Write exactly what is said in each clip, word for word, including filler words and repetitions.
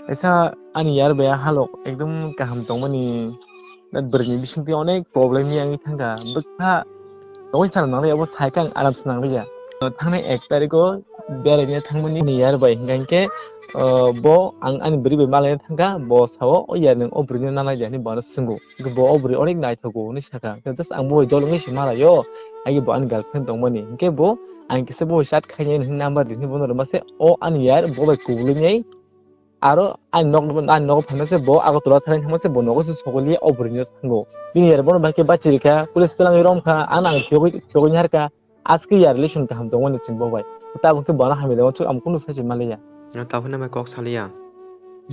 Kaisa ani yar bai halok ekdom kaham tongmani, na bwrwini bisingtwi onek problem ni wngwi thangkha. Bwkha tongwi sana nangliya, abo saikha ang aram se nangliya. Thangnai ek tarikh o beraina thangmani ani yar bai hinkha hinkhe, uh, bo ang ani bwrwi bai malaina thangkha, bo sao, "O yar, nwng o bwrwino nanglai di," hinwi bono swngo. Bo o bwrwi onek naithogo hinwi sakha. Just ang bo bai jol wngwi se malaio, agi bo ani girlfriend tongmani. Hinkhe bo ang kisa bo chat khainai hinwi number rinwi bono rwma se, o ani yar bo bai kubulwi nai. Aro ani nok, ani nogo phaina se bo Agartala thanai thangma se bo nogo se sogwi liya, o bwrwino thango. Bini yar bono bahai khe bachiri kha, police twlangwi romkha, ano ang phiyogwi, phiyogwi harkha. Aske ya relation kaham tongmani chwng bo bai. Tabuk khe bono hamya de, o chwng ang kunu sai se maliya. Tabuk nang bai kok saliya.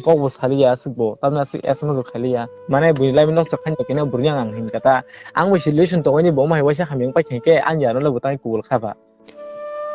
Kok bo saliya aswk bo, tamni aswk S M S bo khailiya. Mane bwrwi lai no sa khaina khe bwrwi ang hin kata. Ang bai se relation tongmani bo mai waisa hamya wng pai khe, ani yar no le bo tai kubul kha ba.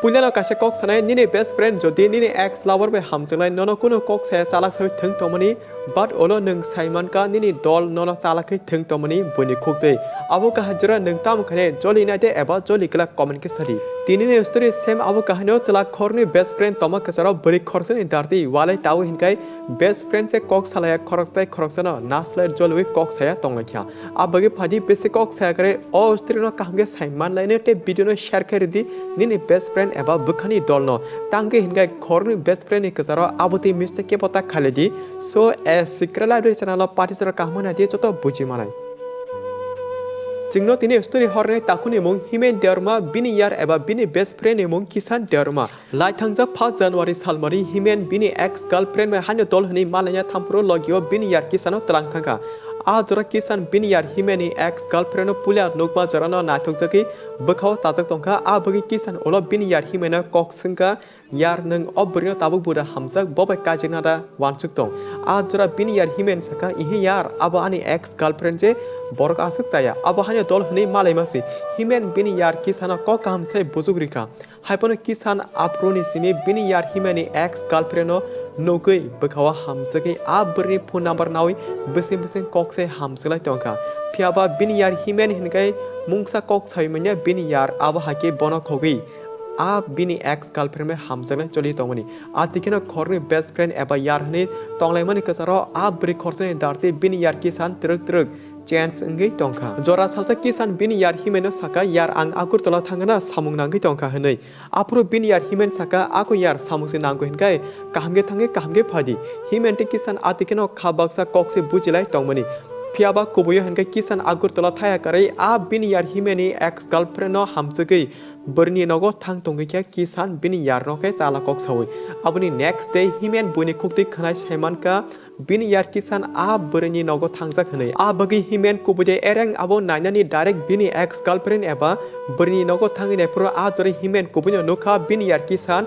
Puilano kaisa kok sanai, nini best friend jodi nini ex lover bai hamjaknai, nono kunu kok saya chalak sawi thwng tongmani, but olo nwng saimankha nini dol nono chalak khe thwng tongmani buini khuktwi. Abo kaham jora nwng tamo khainai, joli naide eba joli glak comment khe sadi. Tinini story same abo kahaino chwla khoroknwi best friend tongma kwcharo bwrwi khorsani dartwi walai tao hinkai best friend se kok salaya khoroksa tei khoroksano naslai jolwi kok saya tonglaikha. A bagwi phadi bisi kok saya kwrwi o story no kaham khe sai manlaino tei video no share khe rwdi nini best friend eba bwkhani dolno. Tangwi hinkhai khoroknwi best friend ni kwcharo abotwi mistake kebo ta khailai di. So, a secret library channel o party jora kaham nai di joto buji manai. Chwngno tini story hornai takhuni mung Himen Deorma, bini yar eba bini best friend ni mung Kisan Deorma. Lai thangjak first January salmari Himen bini ex girlfriend bai haino dol hwnwi malaina thampuro logio bini yar Kisano twlang thangkha. A jora Kisan bini yar Himen ni ex girlfriend no puila nukma jorano naithokjagwi bwkhao chajak tongkha. A bagwi Kisan ulo bini yar Himen no kok swngkha, "Yar, nwng o bwrwino tabuk bura hamjak, bo bai kajikna da wansuk tong?" A jora bini yar Himen sakha, "Ihi yar, abo ani ex girlfriend je, borok aswk chaya, abo haino dol hwnwi malaima se." Himen bini yar Kisano kok kaham se bujuk rikha. Haiphano Kisan aphuruni simi bini yar Himen ni ex girlfriend no nugwi bwkhao hamjagwi a bwrwini phone number nawi bwswng bwswng kok se hamjaklai tongkha. Phiyaba bini yar Himen hinkhai mungsa kok sawi manya bini yar, abo hakhe bono khogwi a bini ex girlfriend bai hamjaknai choli tongmani. A tikheno khoroknwi best friend eba yar hwnwi tonglaimani kwcharo a bwrwi khorsani dartwi bini yar Kisan twrwk twrwk change wngwi tongkha. Jora salsa Kisan bini yar Himen no sakha, "Yar, ang Agartala thangna samung nangwi tongkha," hwnwi. Aphuru bini yar Himen sakha, "Ako yar, samung se nango hinkhai kaham khe thangwi kaham khe phadi." Himen tei Kisan a tikheno kha baksa kok se bujilai tongmani. Phiyaba kubuio hinkhai Kisan Agartala thaya karwi a bini yar Himen ni ex girlfriend no hamjagwi bwrwini nogo thang tongwi khe Kisan bini yarno khe chala kok sawi. Aboni next day Himen buini khuktwi khwnai saimankha bini yar Kisan a bwrwini nogo thangjak hwnwi. A bagwi Himen kubui de ereng abo nainani direct bini ex girlfriend eba bwrwini nogo thangwi naiphuru a jora Himen kubuino nukha bini yar Kisan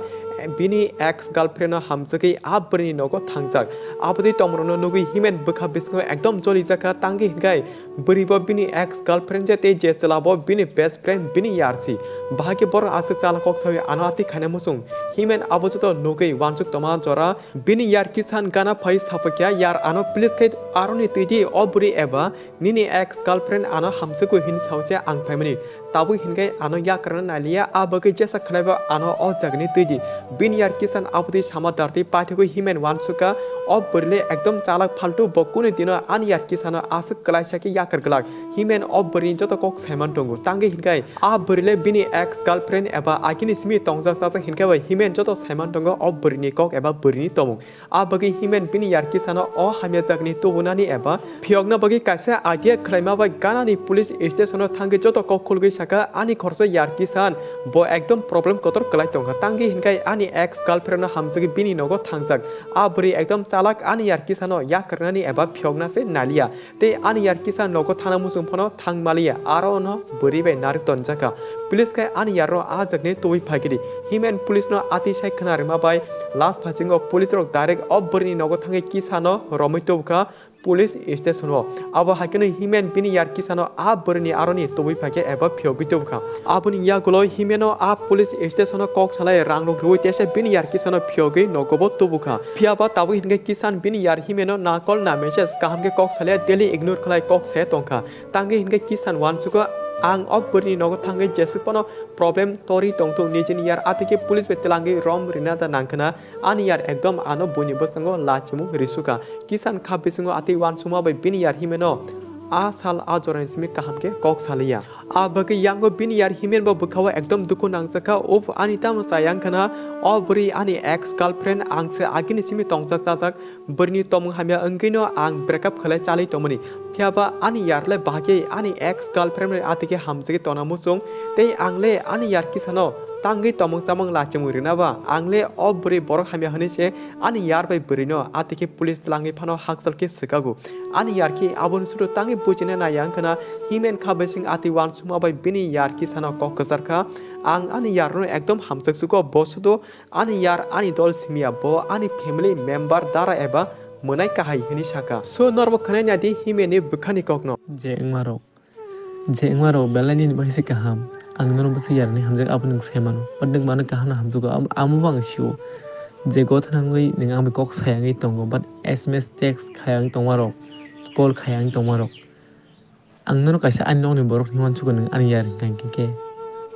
bini ex girlfriend no hamjagwi a bwrwini nogo thangjak. Abotwi tongmorokno nugwi Himen bwkha bisingo ekdom jolijakha, tangwi hinkhai bwrwibo bini ex girlfriend je tei je chwlabo bini best friend bini yar si. Bahai khe borok aswk chala kok sawi ano atwi khaina muchung. Himen abo joto nugwi wansuk tongma jora bini yar Kisan gana phai sapakya, "Yar, ano please khai aroni twi di, o bwrwi eba nini ex girlfriend ano hamjagwi hin saoche ang phaimani. Tabuk hinkhai ano yakarna nailiya, a bagwi jesa khlaibo ano o jagani twi di." Bini yar Kisan abotwi sama dartwi paithakgwi Himen wansukha, "O bwrwile ekdom chalak phaltu, bo kunu dino ani yar Kisano aswk kwlaisa khe yakar glak." Himen o bwrwini joto kok saiman tongo, tangwi hinkhai a bwrwile bini ex girlfriend eba agini simi tongjak chajak hinkhai bai Himen joto saiman tongo o bwrwini kok eba bwrwini tomung. A bagwi Himen bini yar Kisano o hamya jagni tubunani eba phiyokna bagwi kaisa idea khlaima bai ganani police station o thangwi joto kok khulgwi sakha, "Ani khorsa yar Kisan, bo ekdom problem kotor kwlai tongkha, tangwi hinkhai ani ex girlfriend no hamjagwi bini nogo thangjak. A bwrwi ekdom chalak, ani yar Kisano yakarnani eba phiyokna se naliya." Tei ani yar Kisan nogo thana muchung phano thang maliya, aro ono bwrwi bai narwk tonjakha. Police khai ani yarno a jagni tubui phaikhe di. Himen police no atwi sai khna rwma bai last phaichingo police rok direct o bwrwini nogo thangwi Kisano romwi tubukha police station o. Abo haikheno Himen bini yar Kisano a bwrwini aroni tubui phaikhe eba phiyogwi tubukha. Aboni yagulo Himeno a police station o kok salai rangrok rwui tesa bini yar Kisano phiyogwi nogobo tubukha. Phiyaba tabuk hinkhe Kisan bini yar Himeno na call na message kaham khe kok salai daily ignore khlai kok se tongkha. Tangwi hinkhe Kisan wansugo Ang o bwrwini nogo thangwi jeswk phano problem torwi tongthung, nijini yar atwikhe police bai twlangwi rom rina da nangkhwna, ani yar ekdom ano buini bwskango lachimung risukha. Kisan kha bisingo atwi uansukma bai bini yar himeno a sal a jorani simi kaham khe kok saliya. A bagwi yango bini yar himen bo bwkhao ekdom dukhu nangjakha, "Uff, ani tamo chayang khwna, o bwrwi ani ex girlfriend, ang se agini simi tongjak chajak, bwrwini tomung hamya wngwino ang breakup khlai chalwi tongmani. Phiyaba ani yar le bahai ani ex girlfriend bai atwikhe hamjagwi tongna muchung, tei ang le ani yar kisano tangwi tomung chamung lachimung rina ba? Ang le o bwrwi borok hamya hwnwi se ani yar bai bwrwino atwikhe police twlangwi phano hakchal khe swkago." Ani yar khe aboni sudu tangwi bujina naiya wngkhwna, himen kha bising atwi uansukma bai bini yar kisano kok kwchar kha. Ang ani yarno ekdom hamjak sugo, bo sudu ani yar, ani dol simiya, bo ani family member dara eba mwnai kahai hwnwi sakha. So norbo khwnai nadi himeni bwkhani kokno. Je wngmarok, je wngmarok belai nini bagwi se kaham. Ang nono bwswk yarni hamjak abo nwng sai mano. But nwng mano kaham no hamjago, am-, amo bo ang sio. Je gotha nangwi nwng ang bai kok sayangwi tongo, but S M S text khayang tongmarok, call khayang tongmarok. Ang nono kaisa ani nokni borok hinwi uansukgo, nwng ani yar hwnkha hinkhe.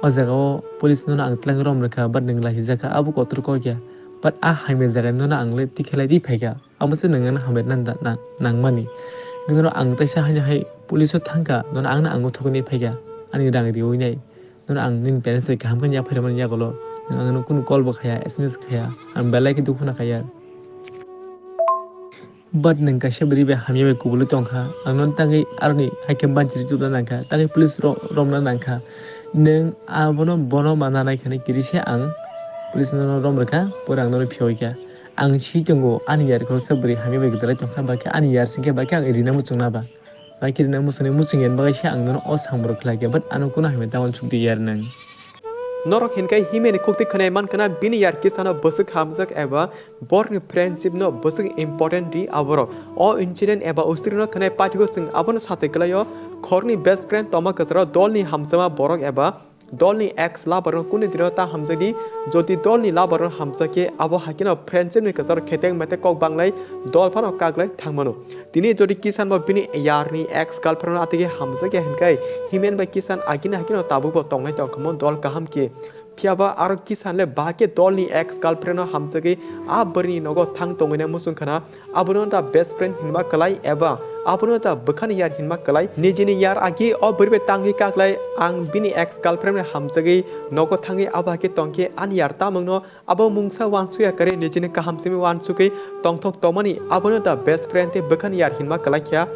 O jaga o police nono ang twlang rom rwkha, but nwng lachijak kha, abo kotor kok ya. But a hamya jaga nono ang le tikhe lai twi phaikha. Abo se nwng ano hamya nang da, nang, nangmani. Nono ang teisa haino hai police o thangkha, nono ang no ang o thogwi phaikha, ani rang riwi nai. Nono ang nini parents bai kaham khe yaphairwmani yagulo. Nwng ano kunu call bo khaya, S M S khaya, ang belai khe dukhu nakha yar. But nwng kaisa bwrwi bai hamya bai kubulwi tongkha, ang nono tangwi aroni haikhe banchiri chubna nangkha, tangwi police ro-, romna nangkha. Nwng abono bono ma nanai khani kiri se ang police nono rom rwkha, pore ang nono phiyoikha. Ang si tongo, ani yar khoroksa bwrwi hamya bai gwdalai tongkha, bakhe ani yar singkhe bakhe ang rina muchungna ba. Bakhe rina muchungni muchungya bagwi se ang nono o samborok khlai kha, but ano kunu hamya ta uansukdi yar nwng. Norok hinkhe himeni khukti khwnai mankha na, bini yar kisano bwswk hamjak eba borokni friendship no bwswk important ri aborok. O incident eba usturino khwnai pathigo chwng abono satwi kwlaio, khorokni best friend tongma kwcharo dolni hamjakma borok eba dolni ex lover no kunu dino ta hamjakdi. Jodi dolni lover no hamjak khe abo haikhe no friendship ni kwcharo khetek metek kok banglai, dol phano kaklai thangmano. Tini jodi Kisan bo bini yarni ex girlfriend no atigi hamjakya hinkai, himen bai Kisan agini haikhe no tabuk bo tongnai tongkhamu dol kaham khe. Phiyaba aro Kisan le bahai khe dolni ex girlfriend no hamjagwi a bwrwini nogo thang tongwina muchung khana, abono da best friend hinma kwlai eba abono da bwkhani yar hinma kwlai. Nijini yar agi o bwrwi bai tangwi kaklai, ang bini ex girlfriend bai hamjagwi nogo thangwi abo hai khe tongkhe ani yar tamungno abo mungsa uansukya kwrwi nijini kaham simi uansukwi tongthok tongmani, abono da best friend tei bwkhani yar hinma kwlai kha.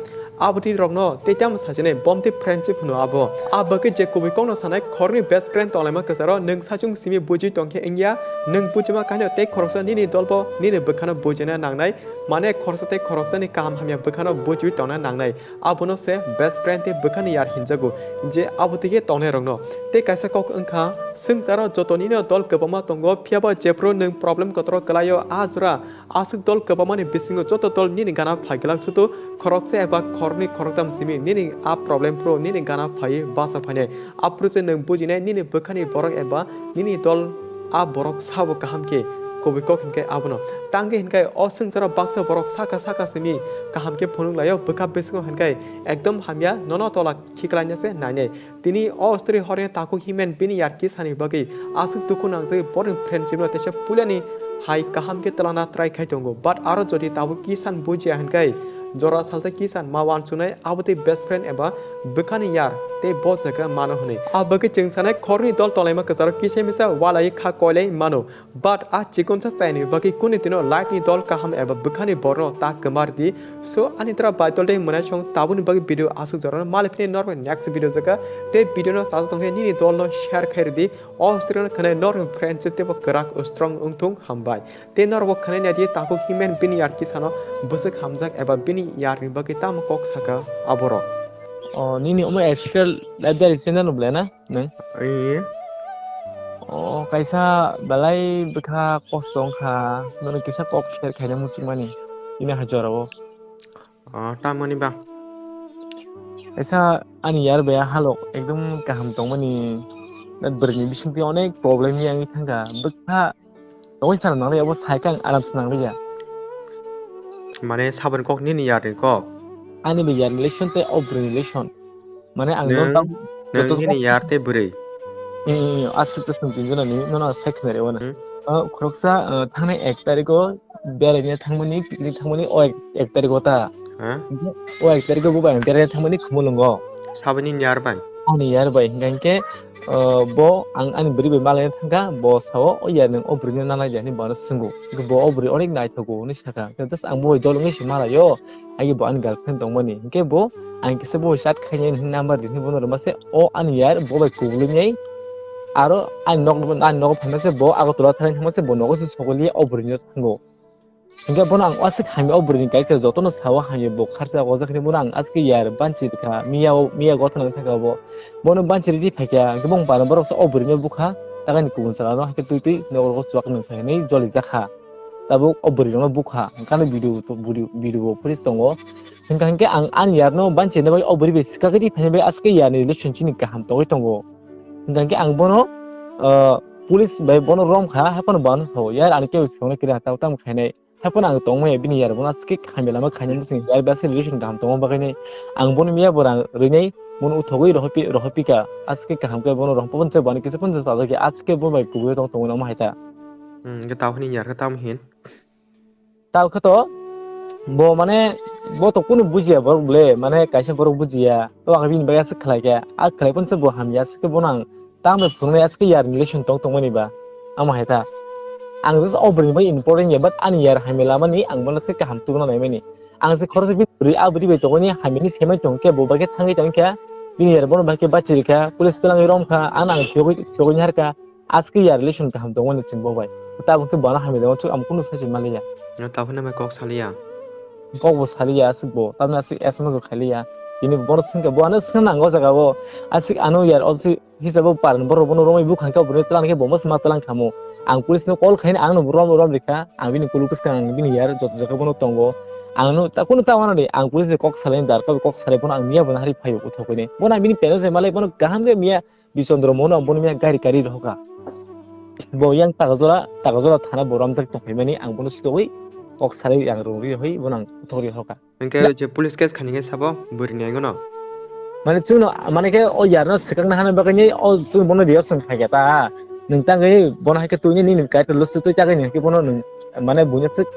Aboni rokno tei tamo sajani bom tei friendship hwno abo. A bagwi je kubui kokno sanai khoroknwi best friend tonglaima kwcharo nwng sachung simi buji tongkhe wngya, nwng bujima kaino tei khoroksa nini dolbo nini bwkhano bujina nangnai, mane khoroksa tei khoroksani kaham hamya bwkhano bujiwi tongna nangnai. Abono se best friend tei bwkhani yar hinjago, je abo tike tongnai rokno. Tei kaisa kok wngkha, swngcharo joto nini dol kwbangma tongo, phiyaba jephru nwng problem kotoro kwlaio a jora, aswk dol kwbangmani bisingo joto dol nini gana phai glak sudu, khoroksa eba khoroknwi khoroktham simi nini a problem phuru nini gana phaiwi bacha phainai. Aphuru se nwng bujinai nini bwkhani borok eba nini dol a borok sabo kaham khe kubui kok hinkhe abono. Tangwi hinkhe o swngcharo baksa borok saka saka simi kaham khe phunuk laio, bwkha bisingo hinkhe ekdom hamya, nono tola khiklaina se nainai. Tini o story horni takhuk himen bini yar kisani bagwi aswk dukhu nangjagwi borokni friendship no teisa puilani hai kaham khe twlana try khai tongo. But aro jodi tabuk Kisan bujiya hinkhe jora salsa Kisan ma uansuknai abo tei best friend eba bwkhani yar tei bo jaga mano hwnwi. A bagwi chwng sanai khorni dol tonglaima kwcharo kisa misa walai kha koilai mano. But a chikonsa chaini bagwi kuni dino life ni dol kaham eba bwkhani borno ta kwmar di. So ani tara bai dol tei mwnaisong tabukni bagwi video aswk jorano, maliphini norok next video jaga tei video no sajak tongkhe nini dol no share khai rwdi. O story no khwnai norok friendship teibo kwrak strong wngthung, hambai. Tei norok bo khwnai naidi takhuk himen bini yar kisano bwswk hamjak eba bini yarni bagwi tamo kok saka aborok. O nini omo S K L Life Diary channel no belai na? Nwng? Ee. O kaisa belai bwkha kosto wngkha, nono kisa kok share khaina muchungmani, ini hai jorao. O, tamoni ba? Kaisa ani yar bai halok ekdom kaham tongmani, bwrwini bisingtwi onek problem wngwi thangkha, bwkha tongwi sana nanglai, abo sai khe ang aram se nangliya. Mane saboni kok nini yarni kok? Ani bai yarni relation tei o bwrwini relation. Mane ang no nwng tam-, Joto nini yar tei bwrwi. Hmm, aswk tei swng tinjana ni, nono sai khna rw na. Hmm. Ah, khoroksa, ah, thangnai ek tarikh o beraina thangmani, picnic thangmani, o ek, ek tarikh o ta. Ha? O ek tarikh o bo bai beraina thangmani Khumulwngo. Saboni yar bai? Ani yar bai, hingkha hinkhe, ah, bo ang ani bwrwi bai malaina thangkha, bo sao, "O yar nwng o bwrwino nanai di?" hinwi bono swngo. Bo o bwrwi onek naithogo hinwi sakha. Just ang bo bai jol wngwi se malaio. Agi bo ani girlfriend tongmani. Hinkhe bo ang kisa bo chat khainai hinwi number rini bono rwma se o ani yar bo bai kubulwi nai. Aro ani nok, ani nogo phaima se bo Agartala thani thangma se bo nogo se sogwi liya o bwrwino thango. Hinkhe bono ang aswk hamya o bwrwini character jotono sao hamya bo kharsa o jakhani bono ang aswk yar banchi rikha miya o, miya gotha nang thangkha bo. Bono banchi ridi phaikha hinkhe bong bana borok se o bwrwino bukha takani kubun salano hinkhe twi twi nogo chuwak nang kha hinwi joli jakha. Tabuk o bwrwi rokno bukha, hwnkhe ano video, video, video bo footage tongo. Hwnkha hinkhe ang ani yar no banchirna bai o bwrwi bai swkagwi phaina bai aswk yar ni relation chini kaham tongwi tongo. Hwnkha hinkhe ang bono, ah, police bai bono romkha, haphano bo ano sao, "Yar, ani kebo phiyokno kiri ha, tamo tamo khainai." Haphano ang tongmaya bini yar bono aswk khamya lama khainai bwswk yar bai aswk relation kaham tongma bagwi nai. Ang bono miya bo rang rwnai, bono uthogwi rohorphi-, rohorphika, aswk kaham khe bono rohorpha, phone se bo ani kisa phone se chajakya, aswk bo bai kubui tong tongwi omo hai ta. Hmm, hwnkhe tamo hwnwi yar khe tamo hin? Tao khe to, bo mane, bo to kunu bujiya borok ble, mane kaisa borok bujiya. To ang bini bagwi aswk khlai khe, a khlai phano se bo hamya, aswk khe bono ang tamo phunuknai aswk khe yar relation tong tongmani ba. Amo hai ta. Ang just o bwrwini bagwi important ya, but ani yar hamya lamani ang bono se kaham tubuna naimani. Ang se khoroksa bini bwrwi, a bwrwi bai tongmani hamyani semai tong khe, bo bai khe thangwi tong khe, bini yar bono bai khe bachiri kha, police twlangwi rom kha, ano ang phiyogwi, phiyogwi har kha. Aswk ya relation kaham tongmani chwng bo bai. Tabuk khe bono hamya tongo, chwng amo kunu sai se maliya. No, tabuk nang bai kok saliya. Kok bo saliya aswk bo, tamni aswk S M S bo khailiya. Tini bono swngkha, bo ano swngna nango o jaga o. Aswk ano yar, obviously, hisabo paran borok bono romwi bukha khe, oboroni twlang khe bo mosma twlang khamu. Ang police no call khaina, ang no rom, rom rikha, ang bini kulu bwskang, ang bini yar joto jaga bono tongo. Ang no ta kunu ta wanani, ang police ni kok salai dar, kok salai bono ang miya bono hari phaio uthokni. Bono ang bini parents bai malai bono kaham khe miya Bisondro mono ang bono miya gari kari rohoka. Bo yang Takarjala, Takarjala thana bo ramjak tongphaimani ang bono sutogwi kok sarai ang rwngri rohoi bono ang uthogri rohoka. Hwnkhe je police case khani khe sabo bwrwini yangono. Mane chwngno, mane khe o yarno swkakna hana bagwi ni o chwng bono reaction khaikha ta. Nwng tangwi bono hai khe twini nini kaitor lusu twi tagwi ni hai khe bono nwng mane buino swk,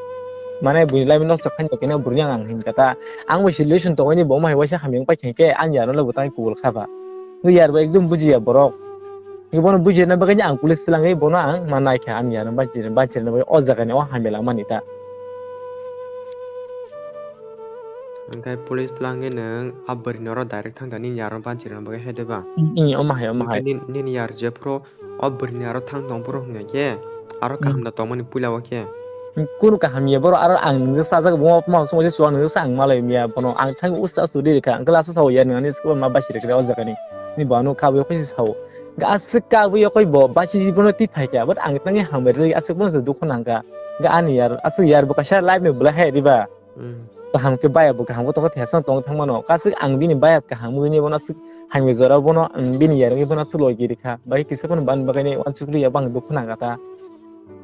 mane buini laimino swk khaina khe bwrwini ang hinkha ta. Ang bai si relation tongwi ni bo hai waisa hamya wng paikha hinkhe ang yarno le bo tangwi kubul kha ba. Yar bo ekdom bujiya borok. Bono bujina bagwi ang police twlangwi bono ang ma naikha, ani yar bachirna bagwi o jagani o hamya langmani ta. Hwnkhe police twlangwi nwng a bwrwini oro direct thangkha nini yar bachirna bagwi hai de ba? Omo hai, omo hai. Nini yar jephuru o bwrwini aro thang tong phuru hwnkhe aro kaham da tongmani puila o khe. Kunu kaham ya borok aro ang nwngjak sajak bo ma songwi chuwak nwngjak ang malai miya bono ang thang usta suri rikha ang khe last o sao ya nani school ma basi rikha o jaga ni ni bono kabui khe sao ga aswk kabui khe bo basi bono ti phaikha but ang tangwi hambai rwjak aswk bono dukhu nangkha ga ani yar aswk yar bo kaisa life ni belai hai diba. Kaham khe bayap bo kaham bo tongkha thesano tong thangmano kaswk ang bini bayap kaham wngwi bono aswk hamya jora bono ang bini yar wngwi bono aswk logi rikha bai kisa phano ban bagwi uansukli ya bang dukhu nangkha ta.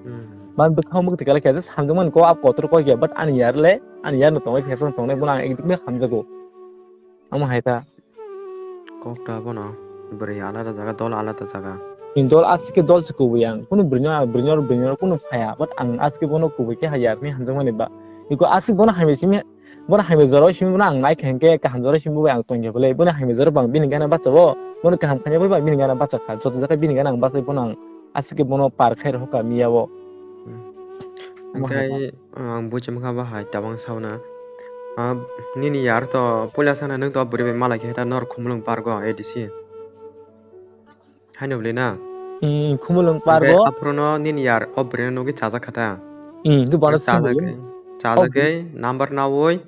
Hmm. Man bwkhao mwk tikala khe just hamjakmani kok abo kotor kok ya, but ani yar le, ani yar no tongnai, phesang tongnai, bono ang ekdom hamjago. Amo hai ta. Kok ta bono, bwrwi alada jaga, dol alada jaga. Ni dol aswk khe dol se kubui ang. Kunu bwrwino, bwrwino, bwrwino kunu phaya, but ang aswk khe bono kubui khe ha yar ni hamjakmani ba. Iko aswk bono hamya simi, bono hamya jora o simi bono ang naikha hinkhe kaham jora o simi bo ang tongya bwle. Bono hamya jora bo ang bini gana bacha o, bono kaham khaina bo ang bini gana bacha kha. Joto jagao bini gana ang bachai bono ang aswk khe bono par khai rwkha miya o. Hmm. Omo hai. Hwnkhe, uh, ang buchima kha bo hai tabang sauna. Ah, nini yar to puila sana nwng to bwrwi bai malai khe ta nor Khumulwng park o A D C. Haino bwlwi na? Hmm, Khumulwng park o. Hwnkhe aphuru no nini yar o bwrwi no nugwi chajak kha ta. Hmm, tu bono chajak khe, chajak khe number naui.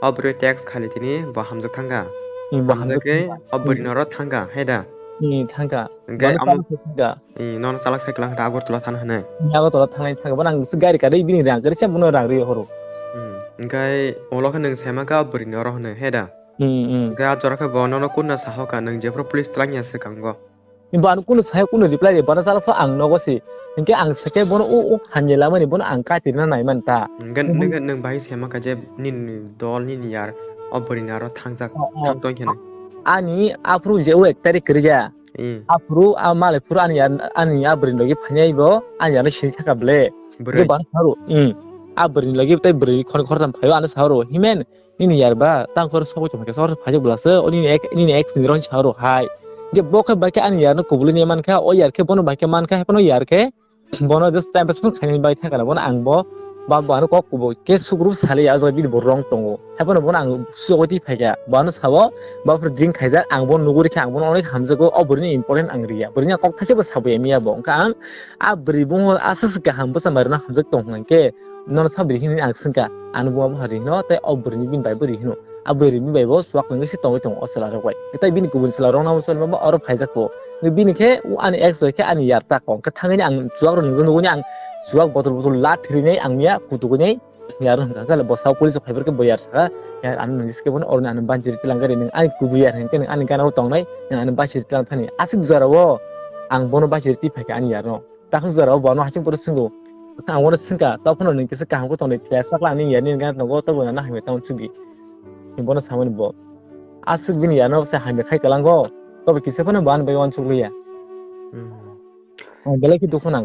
O bwrwi text khali tini bo hamjak thangkha. Hmm, bo hamjak khe thangkha. O bwrwi hmm. Norok thangkha, hai da? Hmm, thangkha. Hwnkhe bono amo chajak thangkha. Hmm, nono chalak sai kwlang kha Agartala thana hwnwi. Hmm, Agartala thangnai thangkha. Bono ang gari kari bini rang kari cha bono rang ri horo. Hmm, hwnkhe ulo khe nwng sai mankha o bwrwi norok hwnwi, hai da? Hmm, hmm. Hwnkhe a jora khe bo nono kunna sahoka nwng jephuru police twlangya swkang bo. Bo ano kunu saya kunu reply ri, bono chalak so ang nogo si. Hinkhe ang sake bono o, o hamya lamani bono ang katirna naiman ta. Hinkhe nwng, nwng bai sema kha je nini dol nini yar o bwrwini aro thangjak, oh, oh. Thang tong khe nai. Ani aphuru je o ek tarik kwrwi ya. Hmm. Aphuru a malai phuru ani yar, ani a bwrwi logi phainai bo, ani yarno sini thaka ble. Bwrwi. Bo bana saro. Hmm. A bwrwi logi tai bwrwi khor khortam phaio ano saro. Himen nini yar ba tang khor sokoi tong khe sor phaijak bwlase, o nini ek, nini ex ni ron saro hai. Je bo khe bai khe ani yarno kubulwi ne man kha, o yar khe bono bai khe man kha, hai phano yar khe bono just time pass phano khainani bai thangkha na, bono ang bo ba, bo ano kok kubo khe sugru sali ya, o jaga bini bo wrong tongo. Hai phano bono ang sugwi twi phaikha, bo ano sao, ba phuru jing khaijak, ang bono nugwi rikha, ang bono onek hamjago, o bwrwini important ang riya, bwrwini ang kok thaisa bo sabo ya miya bo. Wngkha ang a bwrwi bungbo aswk se kaham bwsa mairokno hamjak tong hwnkhe, nono sa bwrwi hinwi ang swngkha, ano buma bupha rihino, tei o bwrwini bini bai bo rihino. A bwrwi bini bai bo chuak wngwi se tongwi tongo o chwla rok bai. Tei bini kubun chwla rok nang bo chwla oro phaijak bo. Bini khe ani ex bai khe ani yar ta kong khe thangwi ang chuak rok nungjaknai ang chuak botol botol la thirinai ang miya kutuknai yar wngkha khe bo sao police phaibar khe bo yar saka yar ano nungjakhe bono oro ani banchiri tilang gari nung ani kubu yar hwnkhe nung ani gana o tongnai nung ani banchiri tilang thani aswk jora o ang bono banchiri twi phaikha ani yar no. Takhuk jora o bono hasing pore swngo. Ang bono swngkha, "Tokphano nwng kisa kaham khe tongdi, khlai sakla ani yarni gana tongo, tobo nana hamya tamo chukdi." Bono samani bo. Aswk bini yarno se hamya khai kalango, tobo kisa phano bo ani bai uansuk liya. Hmm. Ang belai khe dukhu nangkha.